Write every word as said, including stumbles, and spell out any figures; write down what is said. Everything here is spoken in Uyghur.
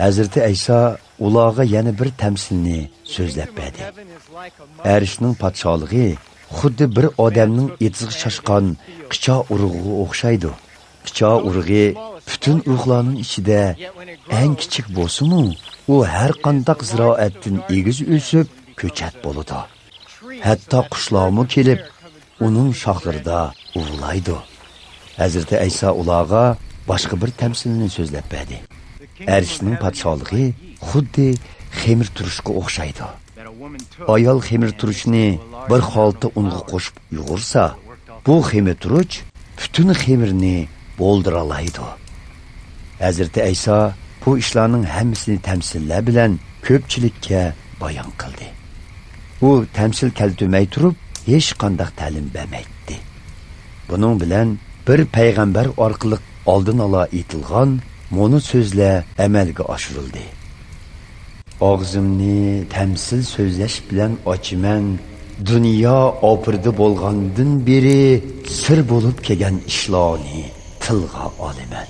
ھەزرىتى ئەيسا ئۇلارغا يەنە بىر تەمسىلنى سۆزلەپ بەردى. ئەرشنىڭ پادىشاھلىقى خۇددى بىر ئادەمنىڭ ئېتىزغا چاشقان قىچا ئۇرۇغىغا ئوخشايدۇ. قىچا ئۇرۇغى پۈتۈن ئۇرۇغلارنىڭ ئىچىدە ئەڭ كىچىك بولسىمۇ، ئۇ ھەر قانداق زىرائەتتىن ئېگىز ئۆسۈپ، كۆچەت بولىدۇ. ھەتتا قۇشلارمۇ كېلىپ، ئۇنىڭ شاخلىرىدا ئۇۋىلايدۇ. ھەزرىتى ئەيسا ئۇلارغا باشقا بىر تەمسىلنى سۆزلەپ بەردى. ئەرشنىڭ پادىشاھلىقى خۇددى خېمىر تۇرۇشقا ئوخشايدۇ. ئايال خېمىر تۇرۇشنى بىر خالتا ئۇنغا قوشۇپ يۇغۇرسا، بۇ خېمىر تۇرۇچ پۈتۈن خېمىرنى بولدۇرالايدۇ. ھەزرىتى ئەيسا بۇ ئىشلارنىڭ ھەممىسىنى تەمسىللەر بىلەن كۆپچىلىككە بايان قىلدى. ئۇ تەمسىل كەلتۈرمەي تۇرۇپ، ھېچقانداق تەلىم بەرمەيتتى. بۇنىڭ بىلەن بىر پەيغەمبەر ئارقىلىق ئالدىن ئالا ئېيتىلغان مۇنۇ سۆزلەر ئەمەلگە ئاشۇرۇلدى. ئاغزىمنى تەمسىل سۆزلەش بىلەن ئاچىمەن، دۇنيا ئاپىرىدە بولغاندىن بېرى سىر بولۇپ كەلگەن ئىشلارنى تىلغا ئالىمەن.